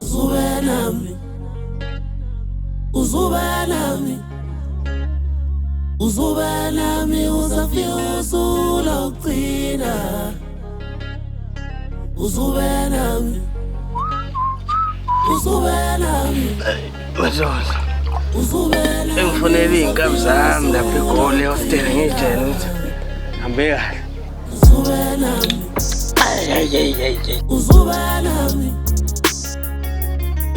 Uzube nami, uzube nami, uzube nami uzafika usuku lokugcina. Uzube nami, uzube nami, Madoda. uzube nami. Engifonela iy'nkabi zami lapha eGoli ehostela ngiy'tshela ukuthi hambe kahle. Uzube nami, Ayi ayi ayi ayi ayi. uzube nami,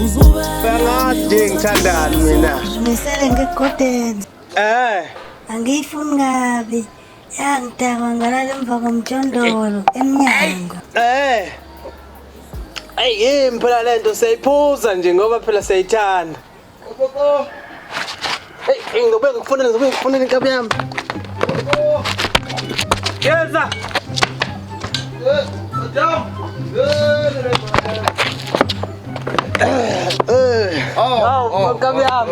uzube Angazi nje ngithandani mina. Ngimisele ngegodenza. Eh. Angiyifuni kabi. Yangidakwa ngalala emva komjondolo emnyango. Eh. Ayi yimi phela lento siyayiphuza nje ngoba phela siyayithanda. Popo. Hey, ngizobe ngikufonela ngizobe ngikufonela inkabi yami. Yeza. Oh, nkabi yami.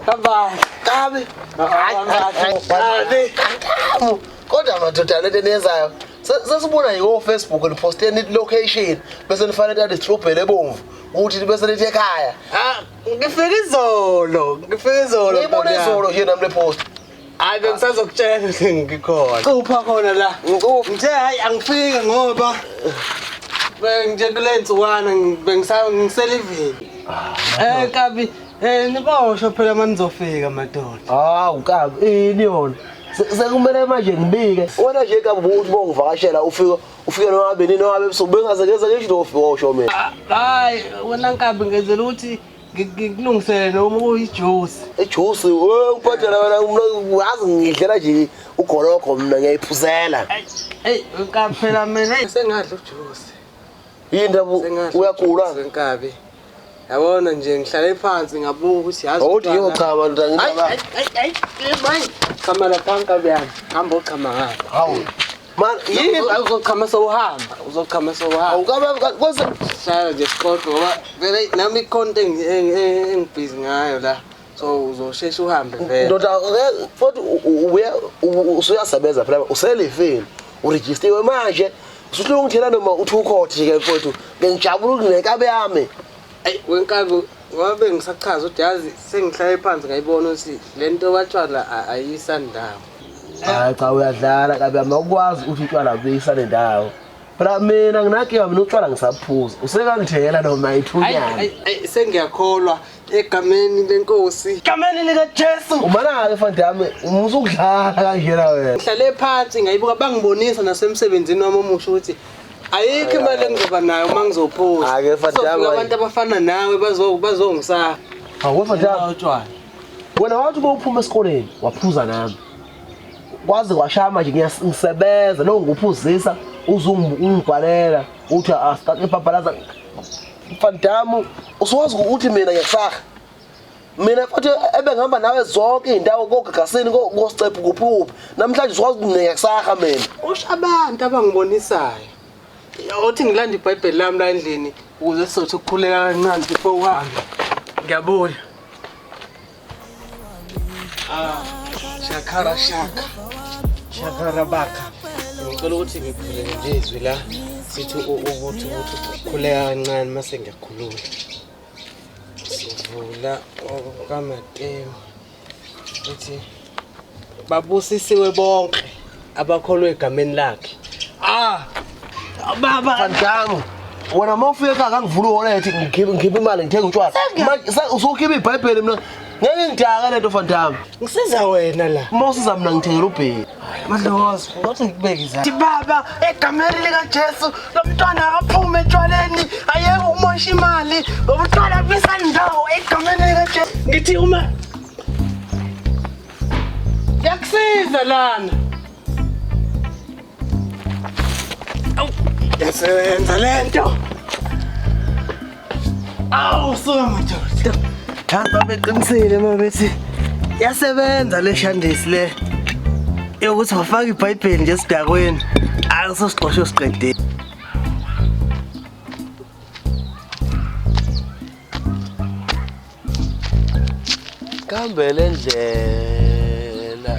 Hamba. Kabi. Kabi. Kabi. Kodwa madoda lento eniyenzayo sesibona nje ko-Facebook niposte nithi location bese nifane tati strawberry ebomvu ukuthi bese nithi ekhaya. Ah, ngifike izolo. Ngifike izolo. Ngiyibona nkabi yami. izolo nje nami le post. Hayi bengisazokutshela ukuthi ngikhona. Cupha khona la. Ngicupha. Ngithe hayi angifike ngoba nje kule nsukwana ngiselivini. Eh kabi nibosho phela manizofika madoda. Hawu kabi ini yona. Sekumele manje ngibike. Wena nje kabi uthi bongivakashela ufike ufike noma ngabe nini noma ngabe ebusuku bengaze ngeze ngisho ufike osho mina. Hayi wena nkabi ngenzela ukuthi ngikulungisele noma kuyijuice. Ijuice we ngiphathela wena mina wazi ngidlela nje ugologo mina ngiyayiphuzela. Hey nkabi phela mina hey, sengadla ujuice. Yini ndaba Sengadla uyagula? ujuice, nkabi. Yabona nje ngihlale phansi ngabuka ukuthi yazi Awuthi umntwana- ngiyochama ndoda Hayi, ngindaba. hayi, hayi, hayi, hayi. Chama lapha nkabi yami. Hamba ochama ngapha. Hawu. Man yini? Uzochama sowuhamba, uzochama sowuhamba. Awukabe kwese Hlala nje sixoxe ngoba vele nami ikhonto engibhizi ngayo la. So uzosheshe uhambe vele. ndoda ke futhi ubuya usuyasebenza phela uselivini urejistiwe manje usuhluleka ungithela noma uthi ukhothe ke mfowethu ngijabula ukunenkabe yami. Ayi wenkabi ngoba bengisachaza ukuthi yazi sengihlale phansi ngayibona ukuthi le nto batshwala ayisandawo. Hayi cha uyadlala kabi yami awukwazi ukuthi utshwala buyisane ndawo. Phela mina nginakiwa mina utshwala ngisaphuza usekangithela noma Hayi ithunyana. hayi hayi, sengiyakholwa egameni lenkosi. Egameni likaJesu. Umana-ke fandi yami usukudlala kanjena wena. Ngihlale phansi ngayibuka bangibonisa nasemsebenzini wami omusha ukuthi ayikho imali engizoba nayo uma ngizophuza. Ake, Fadama, Kuzofika abantu abafana nawe bazongisaka. Hawu fandi yami Utshwala. wena wathi uma uphuma esikoleni waphuza nami. Kwaze kwashaya manje ngisebenza lo ngikuphuzisa uze ungibhalela uthi asiqaqe ibhabhalaza. Fandamu usuwazi ukuthi mina ngiyakusaha. Mina futhi ebengihamba nawe zonke iy'ndawo kogagasini kosicephu kuphi kuphi. Namhlanje usuwazi ukuthi mina ngiyakusaha mina. Usho abantu abangibonisayo. Othi ngilanda iBhayibheli lami la endlini ukuze sizothi ukukhuleka kancane before uhambe. Ngiyabuya. Ah, shakara shaka. Shakara baka. Ngicela ukuthi ngikhuleke nje izwi la sithi ukuthi ukuthi ukukhuleka kancane mase ngiyakhulula. Sivula okaMateyu. Uthi babusisiwe bonke abakholwa egameni lakhe. Ah! Baba Fandamu wena uma ufika ekhaya kangivula uwolethi ngikhiphe imali ngithenge utshwala. Manje usukhipha iBhayibheli mina ngeke ngidake lento Fandamu. ngisiza wena la. Uma usiza mina ngithengela ubheki. Madlozi, ngothi ngikubeke izandla. Baba, egameni likaJesu, lo mntwana akaphume etshwaleni, ayeke ukumosha imali, ngoba utshwala kubisandawo egameni likaJesu. Ngithi uma Ngiyakusiza lana. Awu, yasebenza lento. Awu, suka madoda. Hamba beqinisile uma bethi yasebenza le shandisi le yokuthi wafaka iBhayibheli nje esidakweni. Akusosigxosho siqedile. Kambe le ndlela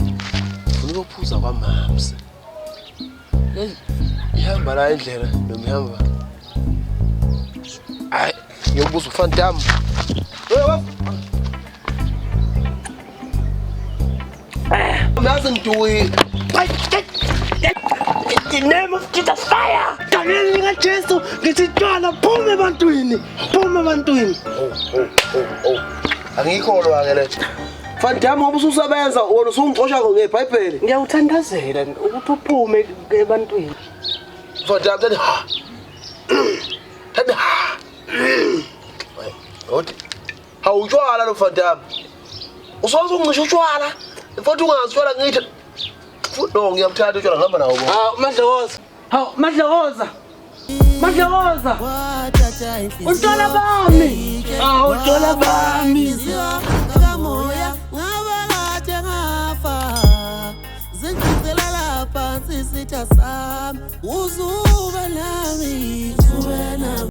ufuna ukuphuza kwamamsi. Le ihamba la indlela noma ihamba. Hayi. Ngiyobuza uFantam. Yazi ngiduyi. In the name of Jesus fire! Gameni likaJesu ngithi tshwala phuma ebantwini. Phuma ebantwini. Oh. Angikholwa ke le. Fantam ngoba ususebenza wona usungixosha ngeBhayibheli. Ngiyawuthandazela ukuthi uphume ebantwini. Fantam thathi ha. Thathi ha. Othi. Hawutshwala lo Fantam. Usoze ungisho utshwala. Mfowethu ungazi utshwala ngithi. No ngiyamthatha utshwala ngihamba nawo bo. Hawu Madlokoza. Hawu Madlokoza. Madlokoza. Wathatha inhliziyo Utshwala bami. Hawu utshwala bami. Inhliziyo kamoya ngaba kade ngafa zingicilela phansi isitha sami uzube nami uzube nami.